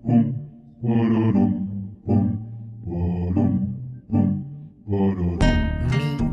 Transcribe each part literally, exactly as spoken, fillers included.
Poum, pododoum, poum, podoum, poum, pododoum.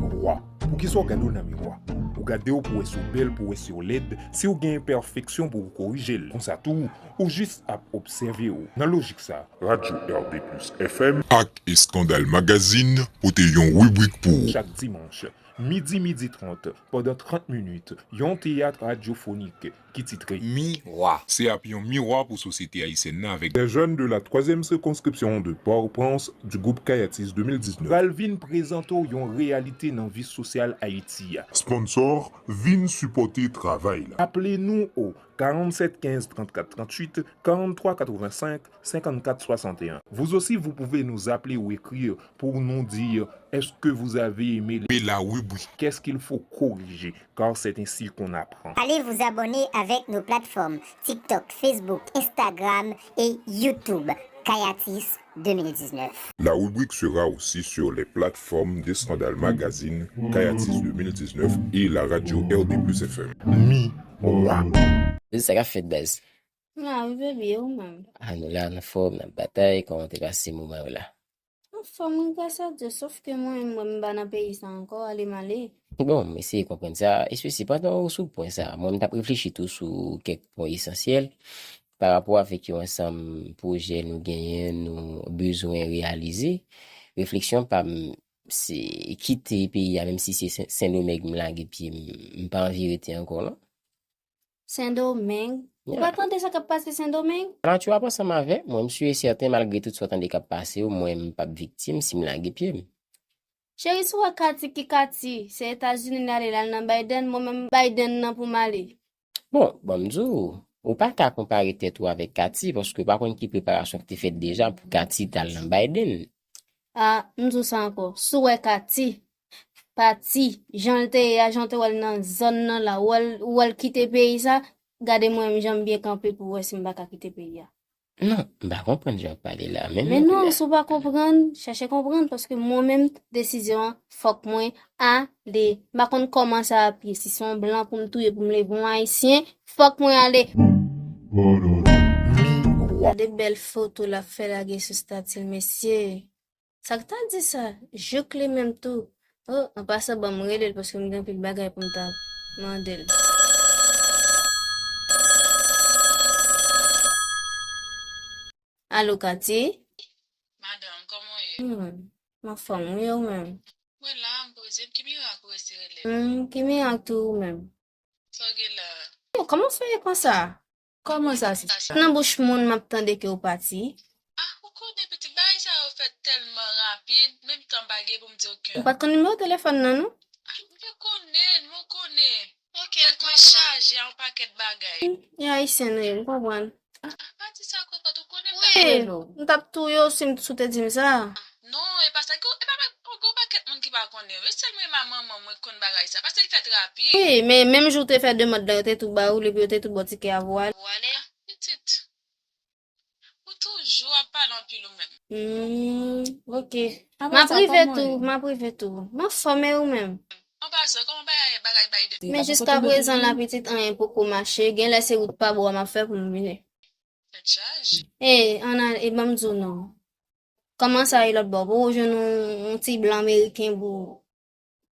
Miwa. Poukisa w gade w nan miwa? Ou gade w pou w wè si w bèl, pou w wè si w lèd, si w gen enpèfeksyon pou w korije l. Konsa tou, ou jis ap obsève w. Nan lojik sa, Radyo R D plus F M ak Eskandal Magazine pote yon ribrik pou ou. Chak dimanch, midi, midi trant, pandan trant minit, yon teyat radyofonik ki titre Miwa. Se ap yon miwa pou sosyete ayisyèn nan avèk des jeunes de la troisième circonscription de Port-au-Prince du groupe Kayatis de mil diznèf pral vin prezante w yon reyalite nan vi sosyal Ayiti a. Sponsor, vin sipòte travay la. Aple nou o quarante-sept quinze trente-quatre trente-huit, quarante-trois quatre-vingt-cinq cinquante-quatre soixante et un. Vous aussi, vous pouvez nous appeler ou écrire pour nous dire est-ce que vous avez aimé les... Mais la rubrique. Qu'est-ce qu'il faut corriger, car c'est ainsi qu'on apprend. Allez vous abonner avec nos plateformes TikTok, Facebook, Instagram et YouTube. Kayatis deux mille dix-neuf. La rubrique sera aussi sur les plateformes d'Escandale Magazine, Kayatis deux mille dix-neuf et la radio R D plus F M. Miwa. Sa k ap fèt, baz? La wi, baby, e ou menm? Ah, nou la, nou anfòm, n ap batay. Kòman te pase moman yo la? Anfòm, wi, gras a Dye, sòf ke mwen, mwen, m pa nan peyi sa ankò, ale m ale. Bon, m eseye konprann sa. Espesi, pandan ou sou pwen sa, mwen, m t ap reflechi tou sou kèk pwen esansyèl pa rapò avèk yon ansanm pwojè nou genyen, nou bezwen reyalize. Refleksyon pa m, se kite peyi a, menm si se Sen, Sendomeng m lage pye m, m pa anvi rete ankò, non. Sendomeng? Ou pa tande sa k ap pase Sendomeng? Nati w ap ansanm avè m, mwen, m si e sèten, malgre tout sa w tande k ap pase yo, mwen, m p ap viktim si m lage pye m. Cheri, si w wè Kati ki Kati, se Etazini l ale, l al nan Biden, mwen menm Biden nan pou m ale. Bon, ban m di w, ou pa ka konpare tèt ou avèk Kati, paske w pa konn ki preparasyon ki te fèt deja pou Kati t al nan Biden. A, m di w sa ankò, si w wè Kati pati, jan l te ye a, jan w te wè l nan zòn nan la, ou wè l, ou wè l kite peyi sa, gade mwen menm jan m byen kanpe pou w wè si m pa ka kite peyi a. Non, m pa konprann jan w ap pale la, menm. Men non, si w pa konprann, chèche konprann, paske mwen menm, desizyon an, fòk mwen ale. M pa konn kòman sa ap ye, si se yon blan pou m touye, pou m leve yon Ayisyen, fòk mwen ale. Gade bèl foto l ap fè lage sou stati l, mesye. Sa k ta di sa? Jouk li menm tou. O, an pasan, ban m rele l paske m gen anpil bagay pou m ta mande l. Alo, Kati? Madanm, kòman w ye? Hmm, m anfòm, wi, ou menm? Mwen la, m poze m, ki mirak ou resi rele m? Hmm, ki mirak tou ou menm? Sa w gen la? Yo, kòman w fè ye konsa? Kòman sa, sista? Nan bouch moun m ap tande ke w pati. Ah, ou konnen pitit, bagay sa yo fèt tèlman rapid, menm tan m pa gen pou m di okenn. Ou pa t konn nimewo telefòn nan, non? Ah, m te konnen, mwen konnen. Oke, mwen chaje an pakèt bagay. Hmm, e ayisyen nou ye, m konprann. Ah, pa di sa, kokot, ou konnen m t ap... Wi, m t ap touye w si w te di m sa. Non, e pa sa. Gwo, e pa, pa, gwo pakèt moun ki pa konnen. E sèl mwen e manman mwen k konn bagay sa. Paske l fèt rapid. Wi, men menm jou w te fè demann lan, yo te tou ba ou l, epi yo te tou ba w tikè a pou w ale. Pou w ale? Ah, pitit. Ou toujou ap pale anpil ou menm. Hmm, oke. M ap rive tou, m ap rive tou. M anfòm, e ou menm? An pasan, kòman bagay, bagay Biden? Men jiskaprezan la, pitit, anyen poko mache. Genlè se wout pa bò a m ap fè pou m vini. Tèt chaje. E, ann al, e ban m di w non. Kòman sa ye lòt bò? Poko jwenn yon, yon ti blan ameriken pou,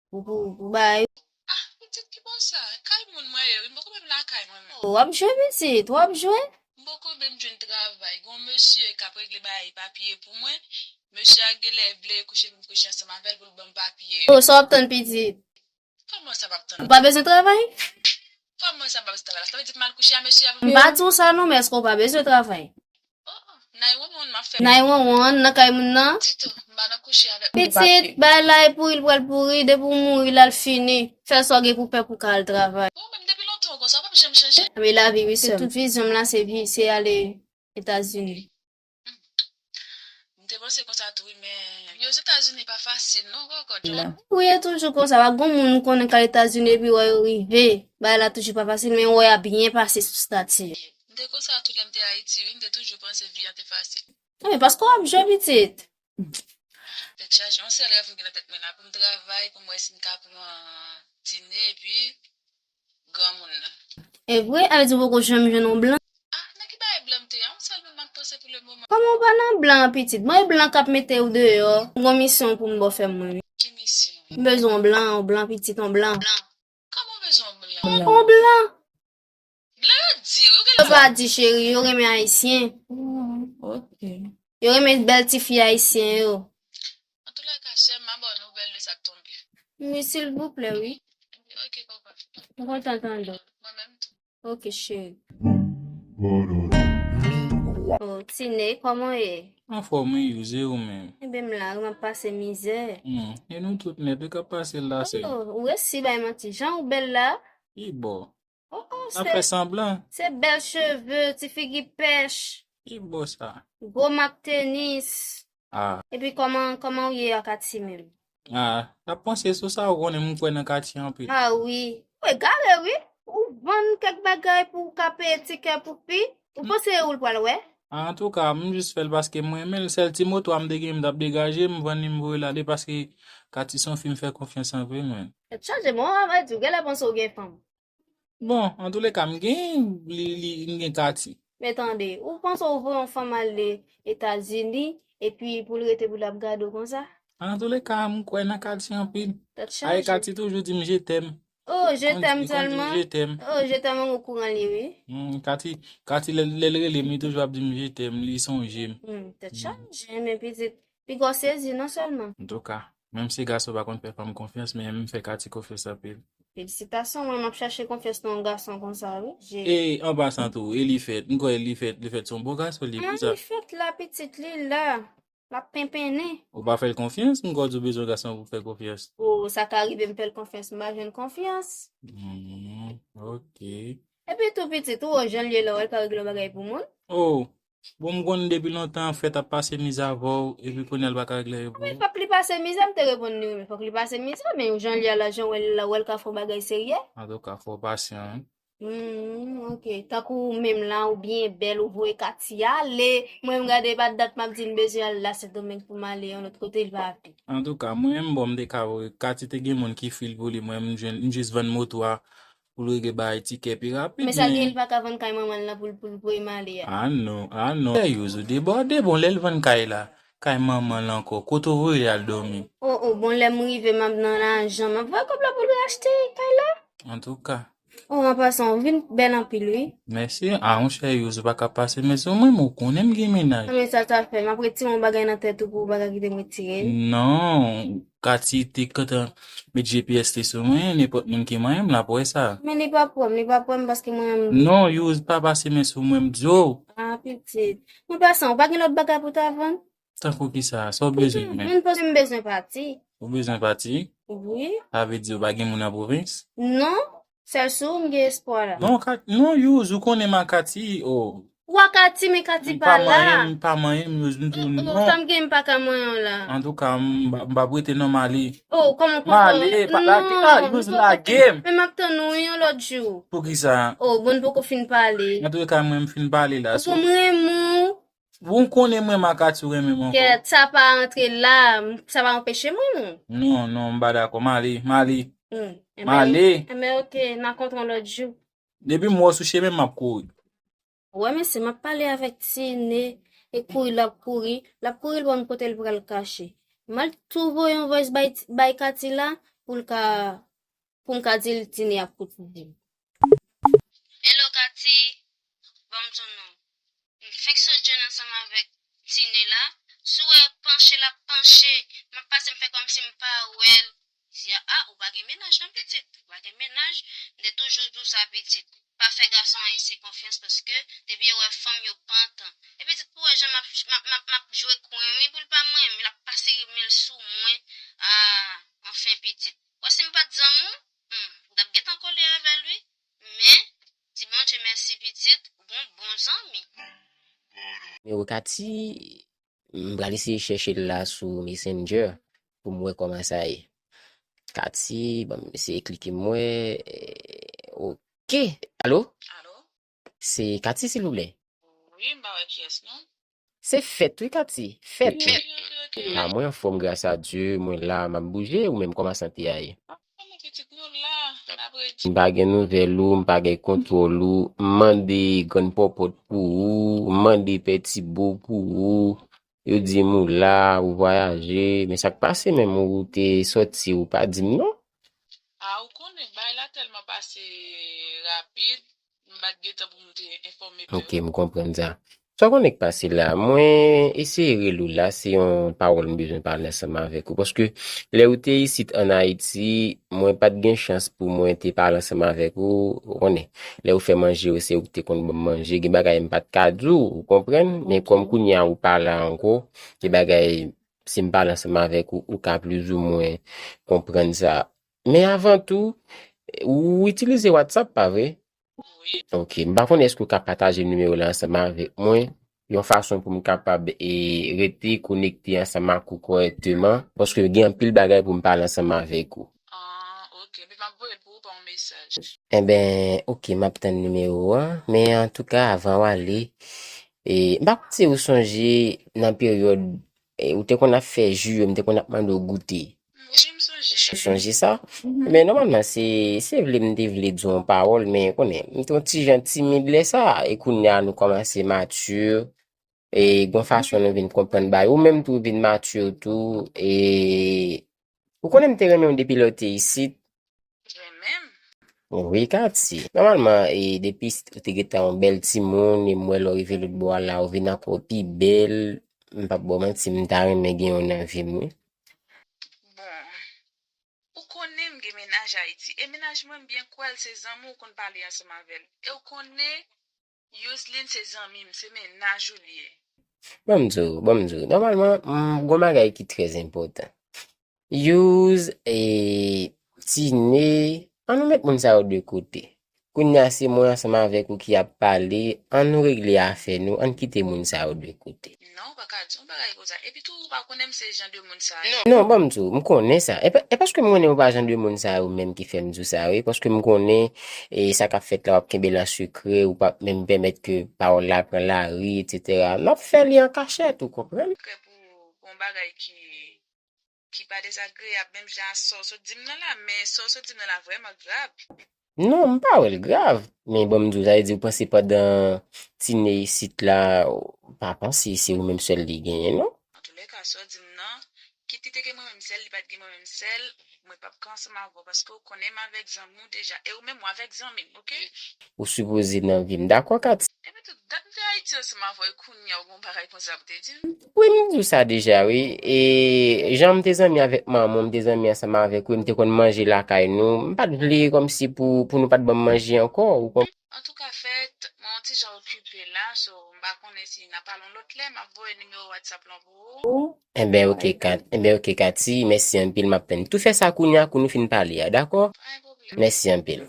pou, pou, pou bay? Ah, pitit, ki bò sa? Kay moun mwen ye, wi, m poko menm lakay mwen menm. W ap jwe, pitit, w ap jwe? M poko menm jwenn travay. Gon mesye k ap regle bagay papye pou mwen. Mesye a genlè vle kouche pou m kouche ansanm avè l pou l ban m papye. O, sa w ap tann, pitit? Kòman sa m ap tann? Ou pa bezwen travay? Kòman sa m pa bezwen travay la? Sa vle di m al kouche a mesye a pou... M pa di w sa non, men èske w pa bezwen travay? Oh, oh, nine one one m ap fè. Nine one one nan kay moun nan? Tito, m pa nan kouche avèk moun. Pitit, bay la e pouri, l pral pouri, depi w mouri la, l fini. Fè sa w gen pou fè pou w ka al travay. Bon, menm depi lontan w konsa, w p ap janm chanje. Men lavi, wi, sè m. Tout vizyon m la, se vi, se ale Etazini. M te panse konsa tou, wi, men yo Etazini pa fasil, non, kokot. Wi, e toujou konsa. Pa gon moun m konnen k al Etazini epi wè yo rive. Bagay la toujou pa fasil, men wè y ap byen pase sou stati. M te konsa tou lè m te Ayiti, wi, m te toujou panse vi an te fasil. Wi, paske w ap jwe, pitit. Tèt chaje, yon sèl rèv m gen nan tèt mwen la, pou m travay, pou m wè si m ka pran tine, epi granmoun nan. E vre, sa vle di w poko janm jwenn yon blan? Ah, nan ki bagay blan? M te an sèl moun m ap panse pou le moman. Kòman w pa nan blan, pitit? Mwen blan k ap mete w deyò. M gon misyon pou m ba w fè mwen, wi. Ki misyon? M bezwen yon blan, yon blan, pitit, yon blan. Kòman w bezwen yon blan? Yon blan. Blan yo di, wi, ou gen... Yo pa di, cheri, yo renmen Ayisyen. Hmm, ok. Yo renmen bèl tifi Ayisyen yo. Antoulèka, sè m, m a ba w nouvèl de sa k tonbe. Wi, silvouplè, wi. Ok, papa. M kontan tande w. Mwen menm tou. Ok, cheri. Oh, Tine, kòman w ye? Anfòm, wi, Youze, ou menm? Enben, m la, wi, m ap pase mizè. Hmm, e nou tout nèt, wi, k ap pase l la, sè. Oh, ou resi bay manti. Jan ou bèl la. Ki bò? Oh, oh, n ap fè sanblan. Se bèl cheve, ti figi pèch. Ki bò sa? Gwo mak tenis. Ah. Epi kòman, kòman w ye ak Ati menm? Ah, n ap panse sou sa, ou konnen m kwè nan Ati anpil. Ah wi. Ou egare wi. Ou vann kèk bagay pou w ka peye tikè pou fi. Ou panse ou l pral wè? Ah, antouka, m jis fè l paske m renmen l. Sèl ti moto a m te gen, m t ap degaje, m vann li, m voye l ale paske Ati se yon fi m fè konfyans anpil, mwen. Tèt chaje, bon, a vrè di, ou genlè panse ou gen fanm. Bon, antoulèka, m gen li, li, m gen Kati. Men tande, ou panse ou voye yon fanm ale Etazini, epi pou l rete pou l ap gade w konsa? Antoulèka, m kwè nan Kati anpil. Tèt chaje. Ay, Kati toujou di m je t'aime. Oh, je t'aime sèlman. Li konn di m je t'aime. Oh, je t'aime, mwen okouran li, wi. Hmm, Kati, Kati, lè, lè l rele m, li toujou ap di m je t'aime, li sonje m. Hmm, tèt chaje, men pitit. Piga w sezi non sèlman. Antouka, menm si gason pa konn fè fanm konfyans, men m fè Kati konfyans anpil. Felisitasyon, mwen m ap chache konfyans nan yon gason konsa, wi. E, an pasan tou, Elifèt, m kwè Elifèt, Elifèt se yon bon gason, li pou sa. Elifèt la, pitit li la, l ap penpennen. Ou pa fè l konfyans, m kwè w di w bezwen gason pou fè konfyans. O, sa ka rive m fè l konfyans, m pa jwenn konfyans. Hmm, ok. Epi tou pitit, ou wè jan l ye la, w wè l ka regle yon bagay pou moun. Oh, bon, m konn depi lontan fèt ap pase mizè avè w, epi kounye a l pa ka regle anyen pou ou. Men fòk li pase mizè, m te reponn li, wi, men fòk li pase mizè, men jan l ye a la, jan w wè l la, w wè l ka fè yon bagay serye. Antouka, fò w pasyan, wi. Hmm, ok. Tankou ou menm la, ou byen bèl, ou voye Kati ale. Mwen, m gade pa dat m ap di m bezwen al la Sendomeng pou m ale yon lòt kote, li pa vle. Antouka, mwen menm, bon, m te ka voye Kati, te gen moun ki fil pou li, mwen, m jwenn, m jis vann moto a. Pou l regle bagay tikè pi rapid. Men sa gen, li pa ka vann kay manman l nan pou l, pou l voye m ale a. Ah non, ah non. Sèyèz, ou debòde, bon, lè l vann kay la, kay manman l ankò, kote w voye l al dòmi? Oh, oh, bon, lè m rive, m ap nan lajan, m ap voye kòb la pou l achte kay la. Antouka. Oh, an pasan, ou vin bèl anpil, wi. Mèsi. Ah, monchè, Youze, ou pa ka pase men sou mwen, men ou konnen m gen mennaj. Men sa l ta fè, m ap retire yon bagay nan tèt ou pou ou pa ka kite m retire l. Non. Kati te kontan met G P S li sou mwen, nenpòt moun ki manyen m, l ap wè sa. Men li p ap wè m, li p ap wè m paske mwen menm. Non, Youze, pa pase men sou mwen, m di w. Ah, pitit. Mwen pasan, ou pa gen lòt bagay pou ta vann? Tankou kisa? Sa w bezwen, men? Mwen panse m bezwen pati. Ou bezwen pati? Wi. Sa vle di ou pa gen moun nan pwovens? Non. Sèl sou ou m gen espwa la. Non, Kat-, non, Youze, ou konnen m a Kati, oh. Ou a Kati, men Kati pa la. M pa manyen, m pa manyen, m Youze, m di w non. Sa m gen, m pa ka manyen w la. Antouka, m pa, m p ap rete non, m ale. Oh, kòman konsa? M ale, pa lage, ah, Youze, lage m. Men m ap tann ou yon lòt jou. Poukisa? Oh, bon, n poko fin pale. Antouka, mwen, m fin pale la. Ou konn m renmen w. Bon, ou konnen mwen, m a Kati, ou renmen m ankò. Kèt, sa pa antre la, sa pa anpeche mwen, non. Non, non, m pa dakò, m ale, m ale. Hmm, m ale. Enben, ok, n a kontre yon lòt jou. Depi m wè w sou chemen, m ap kouri. Wè, mesye, m ap pale avèk Tine, e kouri l ap kouri, l ap kouri l pa konn kote l pral kache. M al tou voye yon voice bay, bay Kati la, pou l ka, pou m ka di l Tine ap kouri. Hello, Kati. Ban m di w non. M fenk sot jwenn ansanm avèk Tine la. Si w wè panche l ap panche, m ap pase, m fè kòmsi m pa wè l. Di a, a, ou pa gen mennaj non, pitit. Ou pa gen mennaj. M te toujou di w sa, pitit. Pa fè gason ayisyen konfyans paske depi yo wè fanm, yo pantan. E pitit, pou wè jan m ap, m ap, m ap, m ap jwe kwen, wi, pou l pa manyen m, l ap pase men l sou mwen. A, anfen, pitit. Wè, si m pa t zanmi w, hmm, m t ap gentan kole avè l, wi. Men, di Bondye mèsi, pitit, ou gon bon zanmi. Nimewo Kati, m pral eseye chèche l la sou Messenger pou m wè kòman sa ye. Kati, ban m eseye klike m wè. Eh, ok. Alo? Alo? Se Kati, silvouplè? Wi, m pa wè kiyès, non. Se Fèt, wi, Kati. Fèt. Wi, wi, wi, ok. A, mwen anfòm, gras a Dye, mwen la, m ap bouje, ou menm, kòman sante a ye? A, mwen pitit, nou la. M pa gen nouvèl ou, m pa gen kontwòl ou. M mande Grann Pòpòt pou ou, m mande Pè Tibo pou ou. Yo di m ou la, ou vwayaje. Men sa k pase menm, ou te sòti, ou pa di m non? A, ou konnen, bagay la tèlman pase rapid, m pa t gen tan pou m te enfòme Pè. Ok, m konprann sa. Sa w konnen k pase la? Mwen eseye rele w la, se yon pawòl m bezwen pale ansanm avèk ou. Paske lè ou te isit ann Ayiti, mwen pa t gen chans pou mwen te pale ansanm avèk ou, ou konnen. Lè ou fè manje yo, se ou ki te konn ban m manje. Gen bagay m pa t ka di w, ou konprann? Men kòm kounye a ou pa la ankò, gen bagay, si m pale ansanm avèk ou, ou ka plizoumwen konprann sa. Men avan tou, ou itilize WhatsApp, pa vre? Wi. Ok, m pa konnen èske ou ka pataje nimewo la ansanm avèk mwen, yon fason pou m kapab e rete konekte ansanm ak ou kòrèkteman, paske gen anpil bagay pou m pale ansanm avèk ou. Ah, ok, men m ap voye l pou ou pa yon mesaj. Enben, ok, m ap tann nimewo a, men antouka, avan w ale, e, m pa konn si ou sonje nan peryòd, e, ou te konn ap fè ji yo, m te konn ap mande w goute. Wi, m sonje. Ou sonje sa? Men nòmalman, se, se vle m te vle di w yon pawòl, men konnen, m te yon ti jan timid lè sa, e kounye a nou kòmanse mati, e gon fason nou vin konprann bagay. Ou menm tou vin mati tou, e ou konnen m te renmen w depi lè w te isit. Renmen m? Wi, Katy. Nòmalman, e depi isit ou te gentan yon bèl timoun, e m wè lè w rive lòt bò a la, ou vin ankò pi bèl. M p ap ba w manti, m ta renmen gen w nan vi m, wi. Bon, ou konnen m gen mennaj Ayiti. E mennaj mwen, m byen kwè l, se zanmi w konn pale ansanm avè l. E ou konnen, Youzlin se zanmi m, se mennaj ou li ye. Ban m di w, ban m di w. Nòmalman, m gon bagay ki trè enpòtan. Youz, e, Tine, ann nou met moun sa yo de kote. Kounye a se mwen ansanm avèk ou ki ap pale, ann nou regle afè nou, ann kite moun sa yo de kote. Non, ou pa ka di yon bagay konsa. Epi tou, ou pa konnen m se jan de moun sa yo. Non, non, ban m di w, m konnen sa. E pa, e paske m konnen ou pa jan de moun sa yo menm ki fè m di w sa, wi. Paske m konnen, e, sa k ap fèt la, w ap kenbe l an sekrè, ou p ap menm pèmèt ke pawòl la pran lari, etsetera. N ap fè li an kachèt, ou konprann? Sekrè pou, pou yon bagay ki, ki pa dezagreyab, menm jan sa w sot di m nan la, men sa w sot di m nan la vrèman grav. Non, m pa wè l grav. Men bon, m di w, sa vle di w panse pandan Tine isit la, ou pa panse se ou menm sèl li genyen, non? Antoulèka, sa w di m nan, kit li te gen mwen menm sèl, li pa t gen mwen menm sèl, mwen p ap ka ansanm avè w, paske ou konnen m avèk zanmi w deja, e ou menm ou avèk zanmi m, oke? Ou sipoze nan vi m, dakò, Katy? Epi tou, dat m te Ayiti ansanm avè w, e kounye a ou gen yon bagay konsa pou te di m? Wi, m di w sa deja, wi. E jan m te zanmi avèk manman w, m te zanmi ansanm avèk ou, m te konn manje lakay nou. M pa t vle kòmsi pou, pou nou pa t ban m manje ankò, ou konprann? Antouka, fèt, mwen yon ti jan okipe la, so m pa konnen si n a pale yon lòt lè, m ap voye nimewo WhatsApp lan pou ou. Enben, oke, Kat-, enben, oke, Katy, mèsi anpil, m ap tann. Tou fè sa kounye a, kou nou fin pale a, dakò? Pa gen pwoblèm. Mèsi anpil.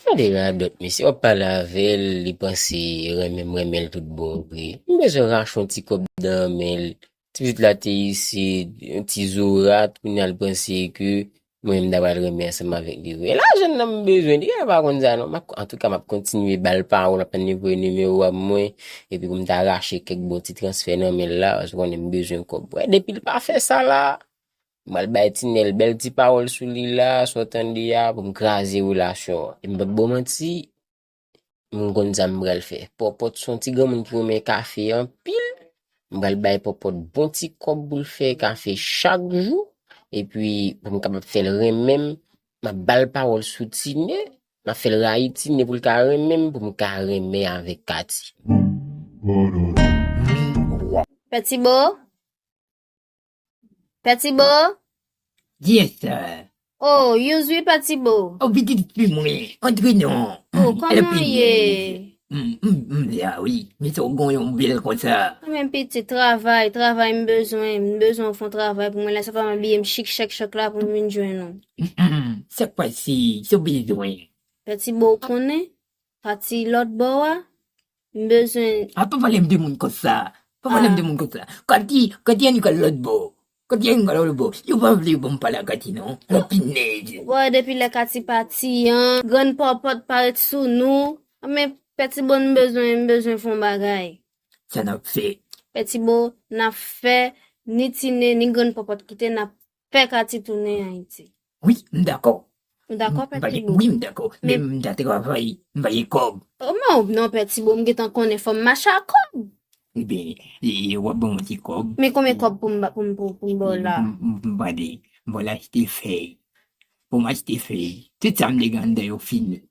Gade radòt, mesye, w ap pale avè l, li panse renmen m, renmen l tout bon vre. M bezwen rache yon ti kòb nan men l. Ti pitit la te isit, yon ti zorat, kounye a l panse ke mwen menm ta pral renmen ansanm avèk li vre. Lajan nan m bezwen, li pa konn sa non. M ap, antouka, m ap kontinye ba l pawòl, m ap tann li voye nimewo a mwen, epi pou m ta rache kèk bon ti transfè nan men l la, paske w konnen m bezwen kòb. Wè, depi l pa fè sa la, m pral bay Tinèl bèl ti pawòl sou li la, sa w tande a, pou m kraze relasyon an. E m p ap ba w manti, m konn sa m pral fè. Pòpòt se yon ti granmoun ki renmen kafe anpil. M pral bay Pòpòt bon ti kòb pou l fè kafe chak jou. Epi, pou m kapab fè l renmen m, m ap ba l pawòl sou Tine. M ap fè l rayi Tine pou l ka renmen m, pou m ka renmen avèk Katy. Pè Tibo? Pè Tibo? Yes, sir. Oh, Youz wi, Pè Tibo. Oh, pitit fi mwen, antre non. Oh, kòman w ye? M, m, m la, wi. Men sa w gen yon bèl konsa. Mwen menm pitit, travay, travay m bezwen. M bezwen w fè yon travay pou mwen la. Se pa m abiye m chik chèk chèk la pou m vin jwenn ou. M, m, sa k pase? Sa w bezwen? Pè Tibo, w konnen? Pati lòt bò a, m bezwen. A, pa pale m de moun konsa. Pa pale m de moun konsa. Kati, Kati annik al lòt bò. Kati annik al lòt bò. Yo pa vle yo ban m pale a Kati non. Lòt pinèz. Wè, depi lè Kati pati an, grann pòpòt parèt sou nou. Men Pè Tibo, m bezwen, m bezwen fè yon bagay. Sa n ap fè? Pè Tibo, n ap fè, ni Tine, ni grann pòpòt kite, n ap fè Kati tounen Ayiti. Wi, m dakò. Ou dakò, Pè Tibo? Wi, m dakò. Men m ta travay, m pa gen kòb. O, men non, Pè Tibo, m gentan konnen fò m mache a kòb. Ebyen, e, w ap ban m yon ti kòb. Men konbyen kòb pou m ba, pou m, pou, pou m ba w la? M, m, m, m pral, m pral achte fèy. Pou m achte fèy. Tout sa m te gen anndan yo fini.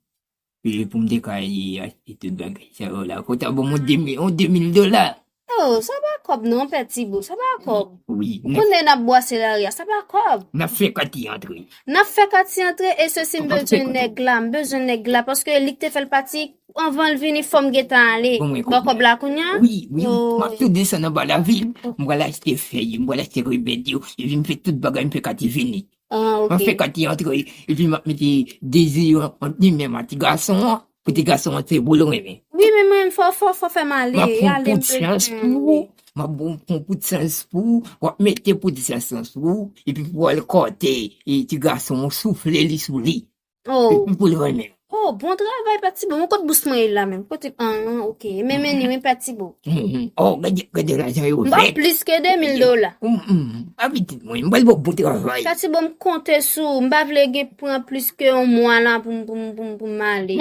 E pou m te ka, e, achte tout bagay sa yo la. Fò w ta ban m yon de mil, yon de mil dola. Oh, sa pa kòb non, Pè Tibo, sa pa kòb. Wi, n ap... Kounye a n ap bwase lari a, sa pa kòb. N ap fè kati antre. N ap fè kati antre, e sesi m bezwen nèg la, m bezwen nèg la, paske li k te fè l pati, anvan l vini, fò m gentan ale. Bon, mwen konprann. Ba w kòb la kounye a? Wi, wi, wi. M ap tou desann anba lavil, m pral achte fèy, m pral achte remèd yo, epi m fè tout bagay, m fè kati vini. Ah, ok. M ap fè kati antre, epi m ap mete dezi yo ant li menm ak ti gason an, pou ti gason an se pou l renmen. Wi, men mwen, fò, fò, fò fè m ale. M ap pran poud syans pou ou. M ap pran poud syans pou ou. W ap mete poud syans lan sou ou, epi pou w al kòte, e ti gason an, soufle li sou li. Oh. Epi pou l renmen. Oh, bon travay, Pè Tibo. Mwen, kote bous mwen ye la menm? Kote, ah, ok. Men, men, men, Pè Tibo. Mhm. Oh, gade, gade lajan yo vèt. M ba w plis ke de mil dola. Mm, mm. Pa pitit mwen, m pral ba w bon travay. Pè Tibo, m konte sou ou. M pa vle gen pran plis ke yon mwa la pou m, pou m, pou m, pou m ale.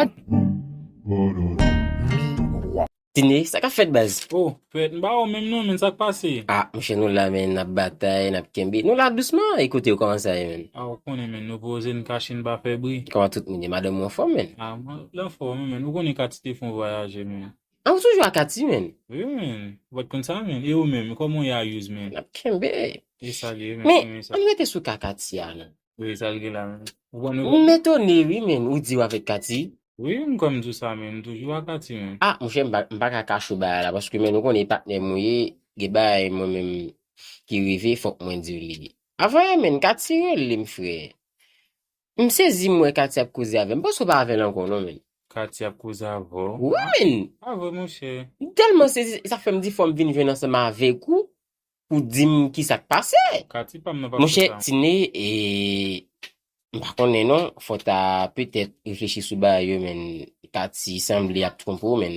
Tine, sa k ap fèt, baz? Oh, Pè, m pa wè w menm non, men sa k pase? Ah, monchè, nou la, men, n ap batay, n ap kenbe. Nou la dousman, e kote w, kòman sa ye, men? Ah, ou konnen, men, nou poze, n kache, n pa fè bri. Kòman tout moun ye? Madanm ou anfòm, men? Ah, mwen, l anfòm, men, ou konnen Kati te fè yon vwayaje, men. Ah, ou toujou a Kati, men? Wi, men, ou pa t konn sa, men. E ou menm, kòman w ye a Yuz, men? N ap kenbe. E sa l ye, men, men, ann rete sou ka Kati a, non. Wi, sa l gen la menm. Ou konn... M etone, wi, men, ou di w avèk Kati? Wi, m kwè m di w sa, men, m toujou ak Kati, men. Ah, monchè, m pa, m pa ka kache w bagay la, paske, men, ou konnen e patnè m ou ye, gen bagay mwen menm ki rive, fòk mwen di w li. Avan yè, men, Kati rele m, frè. M sezi, m wè Kati ap koze avè m. M panse w pa avè l ankò, non, men. Kati ap koze avè w? Wi, men. Pa vre, monchè. M tèlman sezi, sa fè m di fò m vin jwenn ansanm avèk ou. Pou di m kisa k pase. Kati pa m nan pa... Monchè, fè sa. Tine, e, m pa konnen non, fò w ta petèt reflechi sou bagay yo, men Kati sanble ap twonpe w, men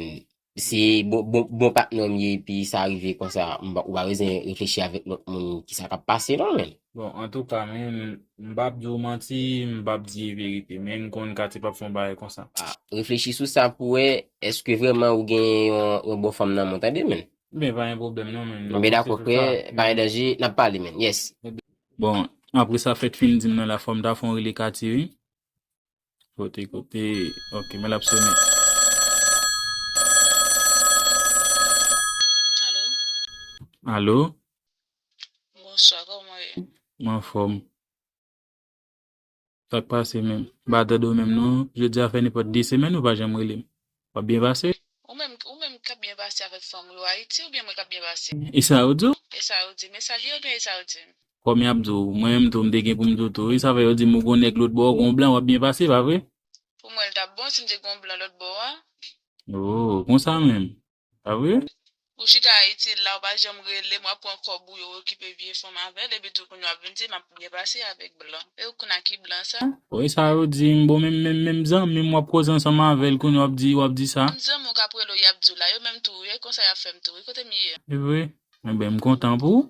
se bon, bon, bon patnè w m ye, epi sa rive konsa, m pa, ou pa bezwen reflechi avèk lòt moun kisa k ap pase non, men. Bon, antouka, men, m p ap di w manti, m p ap di verite, men m konn Kati p ap fè yon bagay konsa. Ah, reflechi sou sa pou wè, èske vrèman ou gen yon, yon bon fanm nan men w, tande, men. Men pa gen pwoblèm non, men. Men dakò, frè, pa gen danje, n ap pale, men. Yes. Bon, apre sa fèt fin di m nan la, fò m ta fè yon rele Kati, wi. Kote, kote, ok, men l ap sonnen. Alo? Alo? Bonswa, kòman w ye? Mwen anfòm. Sa k pase menm? M pa tande w menm non. Jodi a fè nenpòt de semèn ou pa janm rele m. W ap byen pase? Ou menm, ou menm k ap byen pase avèk fanm ou yo Ayiti oubyen mwen k ap byen pase? E sa yo di w? E sa yo di m? E sa l ye oubyen e sa yo di m? Kòm y ap di w, mwen menm tou m te gen pou m di w tou. E sa fè yo di m ou gon nèg lòt bò, gon blan, w ap byen pase, pa vre? Pou mwen l t ap bon si m te gon blan lòt bò a. Oh, konsa menm. Pa vre? Ou chita Ayiti la, ou pa janm rele m, w ap pran kòb ou yo, okipe vye fanm avè l, epi tou kounye a w ap vin di m ap byen pase avèk blan. E ou konn a ki blan sa? Wi, sa yo di m, bon, menm, menm, menm zanmi m w ap koze ansanm avè l, kounye a w ap di, w ap di sa. Menm zanmi w k ap rele w, y ap di w la, yo menm tou, wi, e konsa y ap fè m tou, wi, kote m ye? Se vre? Enben, m kontan pou ou.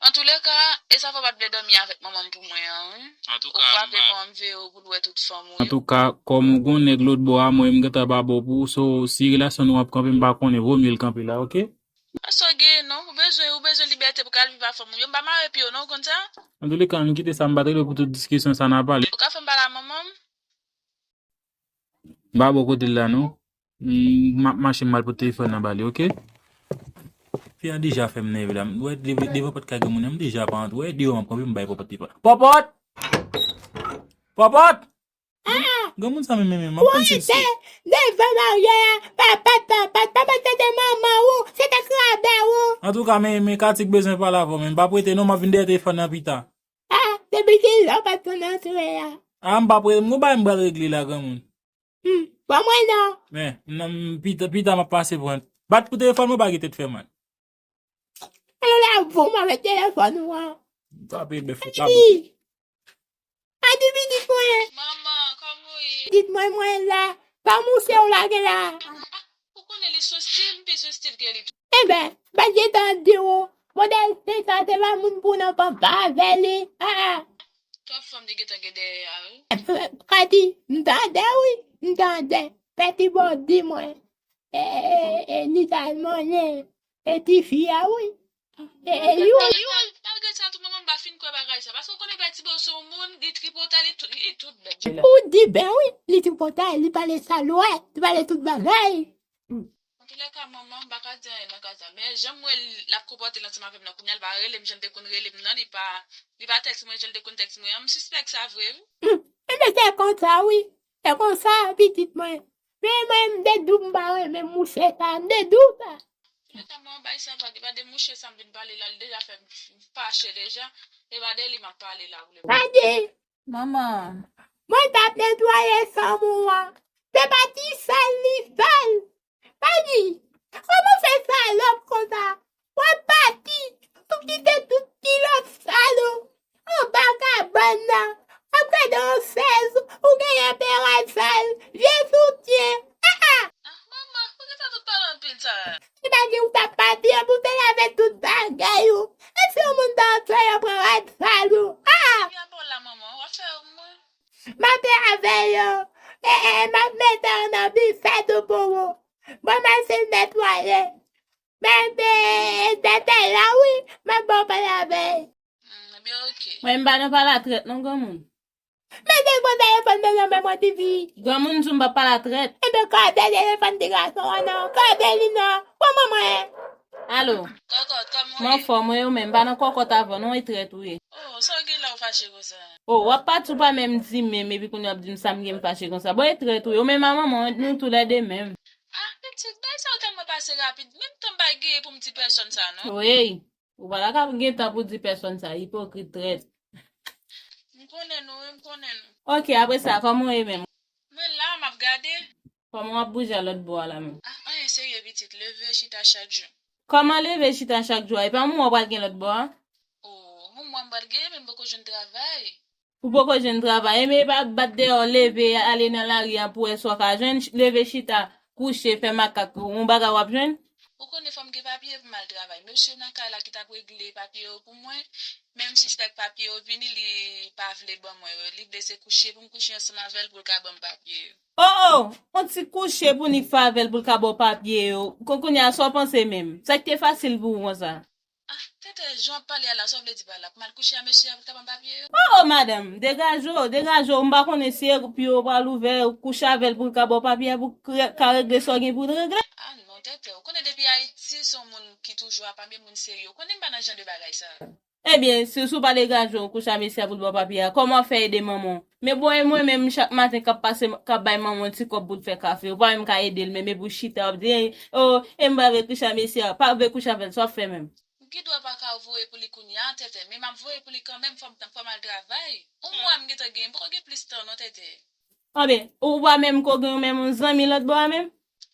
Antouleka, e sa fè w pa t vle dòmi avèk manman m pou mwen an, wi. Ou frape manman m veye w pou l wè tout fanm ou yo. Antouka, kòm ou gon nèg lòt bò a, mwen m gentan pa bon pou ou, so, si relasyon nou ap kanpe, m pa konnen, vo mye l kanpe la, oke? Pa sa w genyen non, ou bezwen, ou bezwen libète pou w ka al viv ak fanm ou yo, m pa mare pye w non, ou konn sa? Antouleka, ann kite sa, m pa t rele w pou tout diskisyon sa n ap pale. Ou ka fè m pale a manman m? M pa bò kote l la non. M, m ap mache m al pote telefòn nan ba li, oke? Fi a deja fè m nève la. M wè devan, devan pòt kay granmoun nan, m deja pa antre. Wè deyò m ap kanpe, m bay Pòpòt telefòn. Pòpòt! Pòpòt! Granmoun sa menm, menm, menm, m ap konn si l sou. Devan maryaj la, Pòpòt, Pòpòt, Pòpòt, tande manman ou, se te krabè ou. Antouka, men, men Kati k bezwen pale avè w, men m p ap rete non, m ap vin dèyè telefòn nan pita. Ah, depi kilè w pa t konn antre a? Ah, m p ap re-, m gon bagay m pral regle la, granmoun. Hmm, ban mwen non. Men, non, m, pita, pita m ap pase pran. Bat pou telefòn mwen, pa gen tèt fè mal. Alò la, voum avèk telefòn ou an. Frape bèf ou pa bon. Adi, pitit mwen. Manman, kòman w ye? Pitit mwen, mwen la. Pa mouche w lage la. Ah, ou konnen li sou stil, m pi sou stil ke li tou. Enben, m pa t gentan di w, modèl se sa, se pa moun pou nan panpa avè li. Ah, ah. Lòt fanm li gentan gen dèyè a, wi. Kadi, m tande, wi, m tande. Pètibò di mwen. E, e, e, ni ta mande, e tifi a, wi. E, e, yo. Malgre sa, tou manman m pa fin kwè bagay sa. Paske w konnen Pètibò se yon moun, li tripotay, li tout, li tout bèt. Ou di byen, wi, li tripotay, li pale sa lwèt, li pale tout bagay. Antoulèka, manman, m pa ka di anyen nan ka sa. Men jan m wè l ap konpòte l ansanm avè m nan kounye a, li pa rele m jan l te konn rele m nan, li pa, li pa tèks mwen jan l te konn tèks mwen an, m sispèk sa vre, wi. Ebyen, se konsa, wi. Se konsa, pitit mwen. Men mwen, m te di w m pa renmen mouche sa, m te di w sa. Antoulèka, manman, bay sa vag, e pa de mouche sa m vin pale la, li deja fè m fache deja. E pa de li m ap pale la, vre. Kadi, manman, mwen t ap netwaye chanm ou an. Se pa ti sal li sal. Kadi, kòman w fè salòp konsa? W ap pati, ou kite tout kilòt sal ou anba kabann nan. W ap gade yon chèz, ou genyen pè rad sal, vye soutyen. Ah, ah! Ah, manman, poukisa tout pale anpil sa? Li pa di w t ap pati, epi w te lave tout bagay ou. E si yon moun ta antre yo pran rad sal ou? Ah! Epi apre w la, manman, w ap fè mwen. M ap lave yo. E, e, m ap mete yo nan bifè tou pou ou. Bon, m al fin netwaye. Men, e, e, tete la, wi. M ap ba w pa lave. Mm, ebyen, oke. Mwen, m pa nan pale a trèt, non, granmoun. Men se gwo telefòn nan nan men mwen, tifi. Granmoun di w m pa pale a trèt. Ebyen, kade telefòn ti gason an non. Kade li non. Kòman mwen? Alo. Kòkòt, kòman w ye? M anfòm, mwen yo menm. M pa nan kòkòt avè w, non, e trèt ou ye. Oh, sa w gen la w fache konsa? Oh, w ap pati, w pa menm di menm, epi kounye a w ap di m sa m gen m fache konsa. Bon, e trèt ou ye. Ou menm a manman, nou toulède menm. Ah, pitit, bagay sa yo tèlman pase rapid. Menm tan m pa gen pou m di pèsòn sa, non. Wi. Ou pa ta ka gen tan pou di pèsòn sa, ipokrit, trèt. M konnen nou, wi, m konnen nou. Oke, apre sa, kòman w ye menm? Mwen la, m ap gade. Kòman w ap bouje a lòt bò a la menm? Ah, anyen serye, pitit, leve chita chak jou. Kòman leve chita chak jou a? E pa yon mwa w pral gen lòt bò a? Oh, yon mwa m pral gen, men m poko jwenn travay. Ou poko jwenn travay, men e pa bat dèyè w leve, ale nan lari a pou wè sa w ka jwenn, leve chita, kouche, fè makak, yon bagay w ap jwenn? Ou konnen fò m gen papye pou m al travay. Mesye nan kay la ki t ap regle papye yo pou mwen, men m sispèk papye yo vini, li pa vle ban mwen yo. Li vle se kouche pou m kouche ansanm avè l pou l ka ban m papye yo. Oh, oh, yon ti kouche pou Nick fè avè l pou l ka ba w papye yo. Kon kounye a, sa w panse menm? Sa ki te fasil pou ou konsa? Ah, tètè, jan w ap pale a la, sa w vle di pa la? Pou m al kouche a mesye a pou l ka ban m papye yo? Oh, oh, madanm, degaje w, degaje w. M pa konnen si e pye w pral ouvè, kouche avè l pou l ka ba w papye a, pou w ka regle sa w gen pou w regle. Ah, non, tètè, ou konnen depi Ayiti, se yon moun ki toujou ap ame moun serye. Ou konnen m pa nan jan de bagay sa. Ebyen, si, si w pa degaje w, kouche a mesye a pou l ba w papye a, kòman w ap fè ede manman w? Men bon, e mwen menm, chak maten, k ap pase, k ap bay manman w ti kòb pou l fè kafe, ou pa menm ka ede l, menm epi w chita, w ap di, "Ey, oh, e m pa vle kouche a mesye a, pa vle kouche avè l, sa w ap fè menm?" M gen dwa pa ka voye pou li kounye a, tètè, men m ap voye pou li kanmenm, fò m, fò m al travay. Yon mwa m gentan gen, m poko gen plis tan non, tètè. Anben, ou pa menm ko gen menm yon zanmi lòt bò a menm?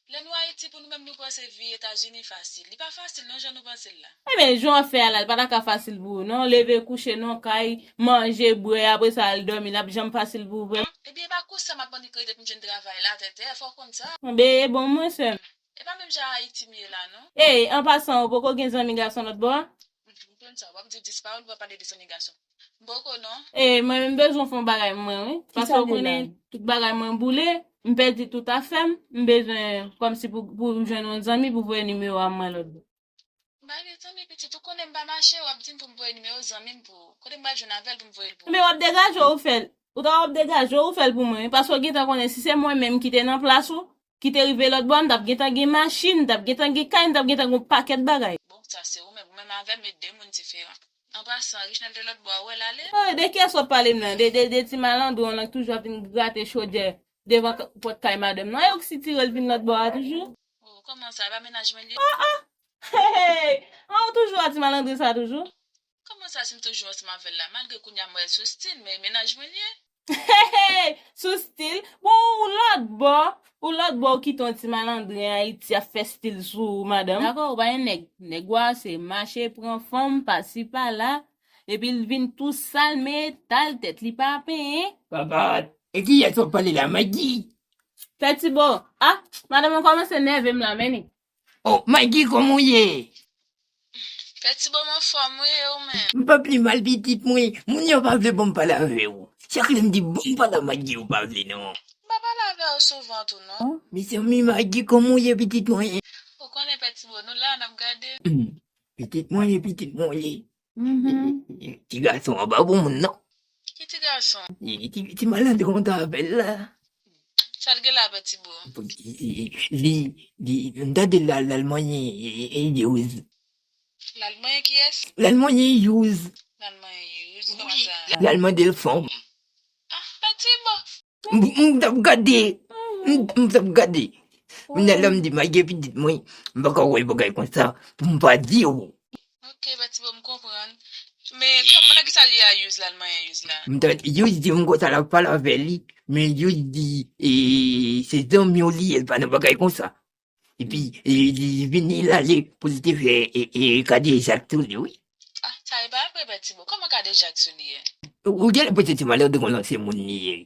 Lè nou Ayiti, pou nou menm, nou panse vi Etazini fasil. Li pa fasil non, jan nou panse l la. Enben, jan w ap fè a la, li pa ta ka fasil pou ou non. Leve kouche nan kay, manje, bwè, apre sa al dòmi, l ap janm fasil pou ou vre? Ebyen, e pa konsa m ap annik rete pou m jwenn travay la, tètè, fò w konn sa. Enben, e bon, mwen sè m. E pa menm jan Ayiti m ye la non. Ey, an pasan, ou poko gen zanmi gason lòt bò a? M konn sa, w ap di dis pawòl, w ap pale de zanmi gason. M poko non. Ey, mwen, m bezwen fè yon bagay mwen, wi. Paske ou konnen tout bagay mwen boule, m pèdi tout afè m, m bezwen kòmsi pou, pou m jwenn yon zanmi pou voye nimewo a mwen lòt bò. M pa gen zanmi pitit, ou konnen m pa mache, w ap di m pou m voye nimewo zanmi m pou ou. Kote m pral jwenn avè l pou m voye l pou ou? Men w ap degaje w, ou fè l. Ou ta w ap degaje w, ou fè l pou mwen, wi. Paske w gentan konnen si se mwen menm ki te nan plas ou, ki te rive lòt bò a, m t ap gentan gen machin, m t ap gentan gen kay, m t ap gentan gen yon pakèt bagay. Bon, sa se ou menm, ou menm avè m, e de moun diferan. An pasan, Richnel te lòt bò a, ou wè l ale? Oh, de kiyès w ap pale m nan? De, de, de ti malandren w lan k toujou ap vin grate chodyè devan k-, pòt kay madanm nan. E ou k sitire l vin lòt bò a toujou? Oh, kòman sa? E pa mennaj mwen l ye? Ah, ah! Hey, hey! An, ou toujou a ti malandren sa toujou? Kòman sa, si m toujou ansanm avè l la? Malgre kounye a m wè l sou stil, men mennaj mwen l ye. Hey, hey! Sou stil? Bon, ou lòt bò, ou lòt bò, ou kite yon ti malandren Ayiti ap fè stil sou ou, madanm. Dakò, ou pa gen nèg. Nèg ou a se mache pran fanm pasi pala, epi l vin tou sal, men etal tèt li pa penyen. Papa, e kiyès w ap pale la, Maggie? Pètibò. Ah, madanm, ou kòmanse nève m la, men ni. Oh, Maggie, kòman w ye? Pè Ti Bò, m anfòm wi, e ou menm? M pa pi mal, pitit mwen. Moun yo pa vle ban m pale avè w. Chak lè m di ban m pale ak Maggie, yo pa vle non. M pa pale avè w souvan tou non. Mezanmi, Maggie, kòman w ye, pitit mwen? Ou konnen, Pè Ti Bò, nou la, n ap gade. Hmm. Pitit mwen ye, pitit mwen ye. Ti gason an pa bon moun non. Ki ti gason? Ti, ti, ti malandren w t ap avè l la. Sa l gen la, Pè Ti Bò? Li, li, m tande l al, l al manyen, e, e, e, youz. L al manyen kiyès? L al manyen youz. L al manyen youz, kòman sa? L al mande l fanm. Ah, Pè Ti Bò. M, m t ap gade. M, m t ap gade. Kounye a la m di, Maggie, pitit mwen, m pa ka wè bagay konsa pou m pa di w. Ok, Pè Ti Bò, m konprann. Men kòman, nan kisa l ye a, youz la, l manyen youz la? M tande youz di m konsa l ap pale avè li, men youz di, e, se zanmi w li ye, l pa nan bagay konsa. Epi, e, li vini, l ale pou li te fè, e, e, kadejak sou li, wi. Ah, sa e pa vre, Pè Ti Bò. Kòman kadejak sou li ye? Ou genlè panse ti malandren w lan se moun li ye.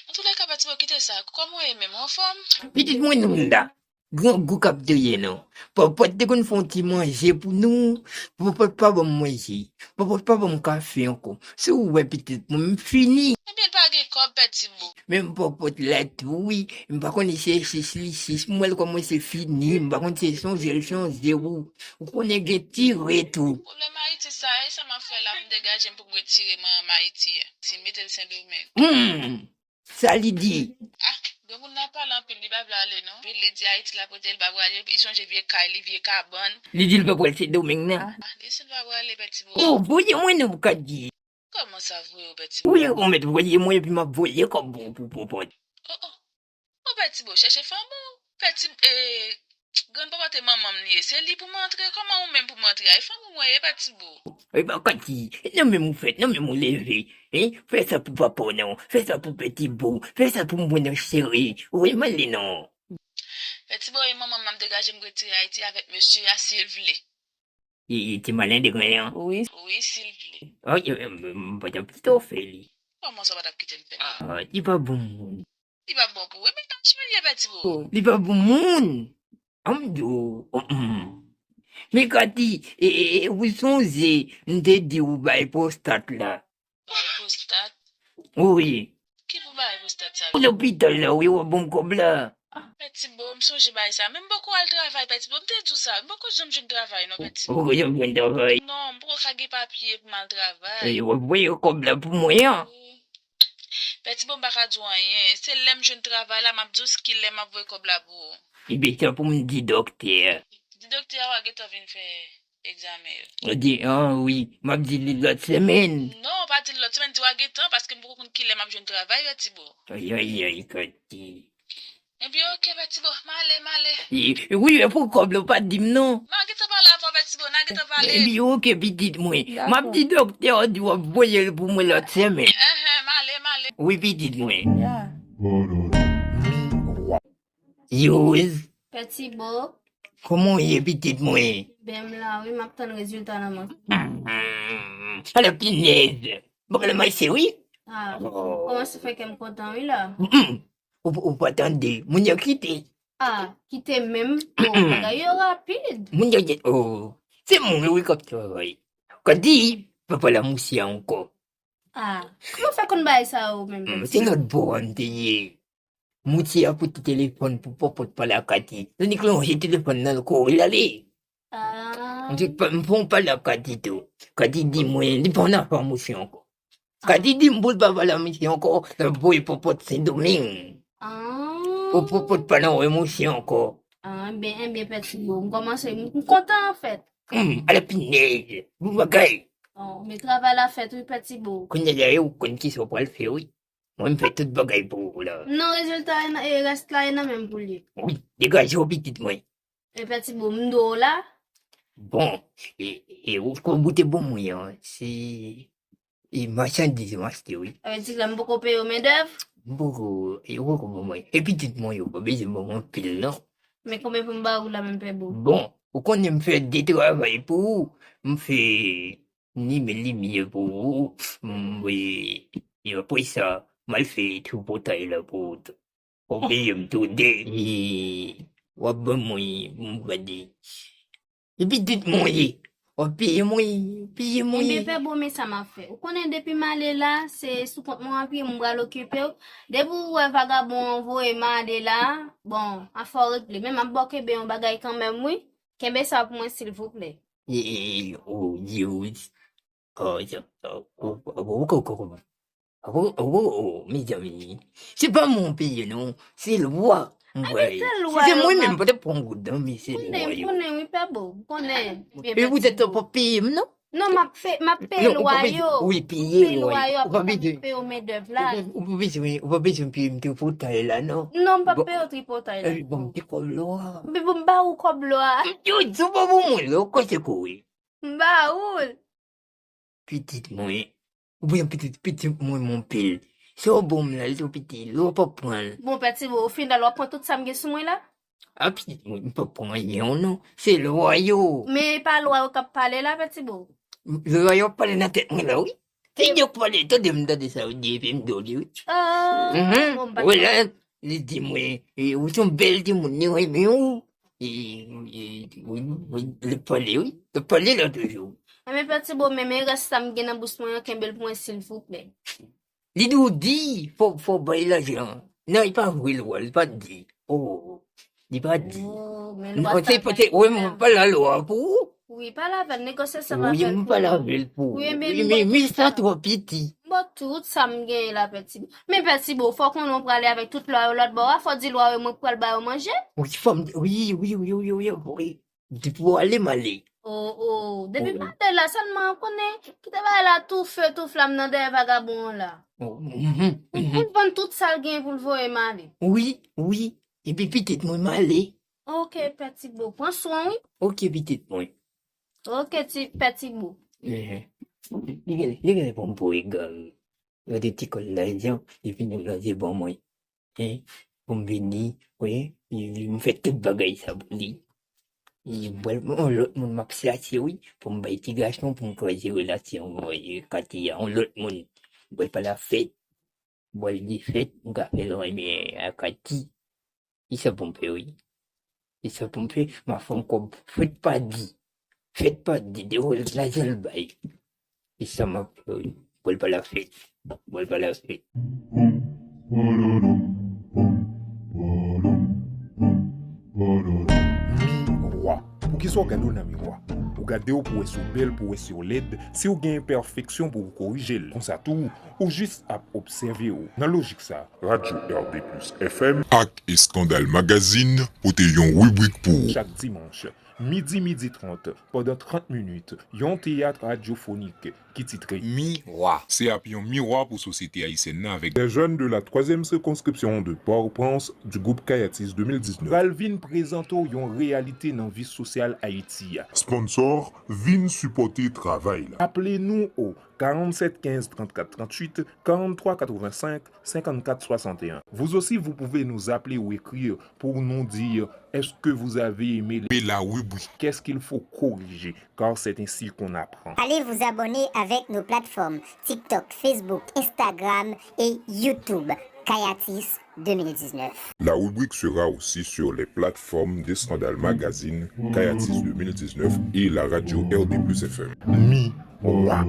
Antoulèka, Pè Ti Bò, kite sa. Kòman w ye menm, ou anfòm? Pitit mwen, nou la. Grangou k ap touye nou. Pòpòt te konn fè yon ti manje pou nou. Pòpòt pa ban m manje. Pòpòt pa ban m kafe ankò. Si w wè pitit mwen, m fini. Ebyen, l pa gen kòb, Pè Ti Bò. Men m Pòpòt la tou, wi. M pa konnen si e sis li sis. M wè l kòmanse fini. M pa konn si e sonje l sonje w. Ou konnen gen tire tou. Pwoblèm Ayiti sa, e sa m ap fè la, m degaje m pou m retire mwen an Ayiti a. Si m mete l Sendomeng. Hmm. Sa li di? Ah, granmoun nan pale anpil, li pa vle ale non. Epi li di Ayiti l ap rete, li pa prale, li sonje vye kay li, vye kabann. Li di l pa pral Sendomeng nan. Ah, li di l pa prale, Pè Ti Bò. Oh, voye mwen non, Kadi. Kòman sa voye w, Pè Ti Bò? Wi, ou mèt voye mwen epi m ap voye kòb pou, pou Pòpòt. Oh, oh. Ou Pè Ti Bò, chèche fanm ou. Pè Ti, e, grann papa te manman m li ye. Se li pou m antre. Kòman ou menm pou m antre a? E fanm ou mwen ye, Pè Ti Bò. E ba Kati, nan menm ou fèt, nan menm ou leve. Hein? Fè sa pou papa w non. Fè sa pou Pè Ti Bò. Fè sa pou mwen nan cheri. Ou wè m ale non. Pè Ti Bò, e manman m nan m degaje m retire Ayiti avèk mesye a si l vle. E, e ti malendren an? Wi. Wi, si l vle. Oh, e, e, m, m pa t ap pito fè li. Kòman sa w pa t ap kite m fè l? Ah, li pa bon moun. Li pa bon pou ou. Ebyen, kòman l ye, Pè Ti Bò? Li pa bon moun. An m di w, oh, hmm. Men Kati, e, e, e, ou sonje, m te di w bay pwostat la. Bay pwostat? Wi. Ki pou bay pwostat sa? Pou lopital la, wi, w ap ban m kòb la. Ah, Pè Ti Bò, m sonje bay sa. Men m poko al travay, Pè Ti Bò. M te di w sa. M poko janm jwenn travay, non, Pè Ti Bò. Ou poko janm jwenn travay? Non, m poko ka gen papye pou m al travay. E, w ap voye kòb la pou mwen an? Wi. Pè Ti Bò, m pa ka di w anyen. Se lè m jwenn travay la, m ap di w s-, kilè m ap voye kòb la pou ou. Ebyen, sa pou m di dòktè a. Di dòktè a w a gentan vin fè egzamen yo. Ou di, ah, wi, m ap di li lòt semèn. Non, pa di l lòt semèn, di w a gentan, paske m poko konn kilè m ap jwenn travay, Pè Ti Bò. Ay, ay, ay, Kati. Ebyen, oke, Pè Ti Bò, m ale, m ale. E, wi, e pou kòb la, ou pa di m non. M a gentan pale avè w, Pè Ti Bò, n a gentan pale. Ebyen, oke, pitit mwen. M ap di dòktè a di w ap voye l pou mwen lòt semèn. Enhen, m ale, m ale. Wi, pitit mwen. Youz. Pè Ti Bò. Kòman w ye, pitit mwen? Ben, m la, wi, m ap tann rezilta nan men. Hmm. Ala pinèz. Bagay la mache, wi. Ah, kòmanse fè kè m kontan, wi, la. Hmm. Ou, ou pa tande, moun yo kite. Ah, kite menm. Oh, bagay yo rapid. Moun yo di, oh, se moun yo wi k ap travay. Kadi, papa la mousye ankò. Ah, kòman w fè konn bagay sa yo menm? Hmm, se lòt bò a m te ye. Moutye a pote telefòn pou Pòpòt pale ak Kati. Tandis ke lonje telefòn nan, l kouri l ale. Ah. M di, pa, m fè yon pale ak Kati tou. Kati di mwen, li pa nan afè misye ankò. Kati di m pou l pa pale ak misye ankò, l ap voye Pòpòt Sendomeng. Ah. Pou Pòpòt pa nan wè misye ankò. Ah, ben, enben, Pè Ti Bò, m kòmanse, m, m kontan, anfèt. Hmm, ala pinèz, bon bagay. Oh, men travay la fèt, wi, Pè Ti Bò. Kounye a, ou konn kisa w pral fè, wi. Mwen, m fè tout bagay pou ou la. Non, rezilta, e nan, e rès la, e nan men m pou l ye. Wi, degaje w, pitit mwen. E Pè Ti Bò, m do w la. Bon, e, e, ou, ou boute bon mwen an, se, e machandiz m achte, wi. Sa vle di la, m poko peye w mendèv? M poko, e, ou poko ban mwen. E pitit mwen yo, pa bezwen ban mwen anpil, non. Men konbyen pou m ba ou la, menm Pè Bò? Bon, ou konnen m fè de travay pou ou. M fè ni men limyè pou ou, m, e, e apre sa, m al fè tripotay la pou ou tou. Ou peye m tou de, e, w ap ban mwen, m gade. E pitit mwen ye. W ap peye m wi, peye m wi. Enben, pè Bo, men sa m ap fè. Ou konnen depi m ale la, se sou kont mwen w ap ye, mwen pral okipe w. Depi w wè vagabon an voye m ale la, bon, afè w regle. Men m ap ba w kenbe yon bagay kanmenm wi. Kenbe sa pou mwen silvouplè. E, e, e, o, Dye wi. O, o, o, o, o, o, o, o, Awo, awo, mezanmi. Se pa mwen w peye non, se lwa m peye. Si se mwen menm, m pa t ap pran goud non, men se lwa yo. Konnen, konnen wi, pè Bo, konnen. E poutèt ou p ap peye m non? Non, m ap peye lwa yo. Wi, peye lwa yo, apre sa m peye w mendèv la. Ou pa bezwen, ou pa bezwen peye m tripotay la non. Non, m p ap peye w tripotay la. Bon, m te kòb lwa. Bon, m ba ou kòb lwa. Yo, se pa pou mwen lwa, w konnen se kou wi. M ba ou l. Pitit mwen. Oubyen pitit, pitit mwen, mon pil. Sa w ban m la, li twò piti, lè w p ap pran l. Bon, Pè Ti Bo, o final, w ap pran tout sa m gen sou mwen la? A, pitit mwen, m p ap pran anyen w non. Se lwa yo. Men e pa lwa yo k ap pale la, Pè Ti Bo? Lwa yo ap pale nan tèt mwen la, wi. Se yo k pale, tande m, tande sa yo di, epi m di w li, wi. Oh, bon, m pa t konn. Li di mwen, e, ou se yon bèl timoun, li renmen w. E, e, wi, wi, li pale, wi. Li pale la toujou. Enben, Pè Ti Bo, men, men rès sa m gen nan bous mwen an, kenbe l pou mwen, silvouplè. Li di w di, fò, fò bay lajan. Non, li pa vre, lwa, li pa di. Oh, li pa di. Oh, men lwa sa pa di. Wi, mwen pa la lwa pou ou. Wi, pale avè l, negosyasyon pa fèt pou ou. Wi, mwen pale avè l pou ou. Wi, men, men sa twò piti. M ba w tout sa m genyen la, Pè Ti Bo. Men Pè Ti Bo, fò konnen w prale avèk tout lwa yo lòt bò a, fò di lwa yo mwen pral ba yo manje. Wi, fò m, wi, wi. Depi w ale, m ale. Oh, oh, depi m ale la, sèlman w konnen, kite bagay la tou fe, tou flam nan dèyè vagabon an la. Oh, mhm, mhm. Pou l vann tout sa l genyen pou l voye m ale. Wi, wi. Epi pitit mwen, m ale. Ok, Pè Ti Bo, pran swen w, wi. Ok, pitit mwen. Ok, ti, Pè Ti Bo. Ehe. Li gen, li gen pou m pou egare. Yo te ti kòl lajan, li vin ranze ban mwen. Hein, pou m vini, wi, m fè tout bagay sa pou li. E m pral yon lòt moun m ap chache, wi, pou m bay ti gason, pou m kraze relasyon, wi, Kati a, yon lòt moun. M pral pa la fèt. Bòl de fèt, m ka fè l renmen a Kati. Kisa pou m fè, wi? Kisa pou m fè? M a fè yon kòb fèt pa di. Fèt pa di, de wòl lajan l bay. Kisa m ap fè, wi? Bòl pa la fèt. Bòl pa la fèt. Miwa. Poukisa w gade w nan miwa? Ou gade w pou w wè si w bèl, pou w wè si w lèd, si w gen enpèfeksyon pou w korije l. Konsa tou, ou jis ap obsève w. Nan lojik sa, Radyo R D plus F M ak Eskandal Magazine pote yon ribrik pou ou. Chak dimanch, midi, midi trant, pandan trant minit, yon teyat radyofonik ki titre Miwa. Se ap yon miwa pou sosyete ayisyèn nan avèk Des jeunes de la troisième circonscription de Port-au-Prince du groupe Kayatis deux mille dix-neuf pral vin prezante w yon reyalite nan vi sosyal Ayiti a. Sponsor, vin sipòte travay la. Aple nou o quarante-sept quinze trente-quatre trente-huit, quarante-trois quatre-vingt-cinq, cinquante-quatre soixante et un. Vous aussi, vous pouvez nous appeler ou écrire pour nous dire est-ce que vous avez aimé la rubrique, qu'est-ce qu'il faut corriger, car c'est ainsi qu'on apprend. Allez vous abonner avec nos plateformes TikTok, Facebook, Instagram et YouTube. Kayatis deux mille dix-neuf. La rubrique sera aussi sur les plateformes d'Eskandal Magazine, Kayatis deux mille dix-neuf et la radio R D plus F M. Miwa.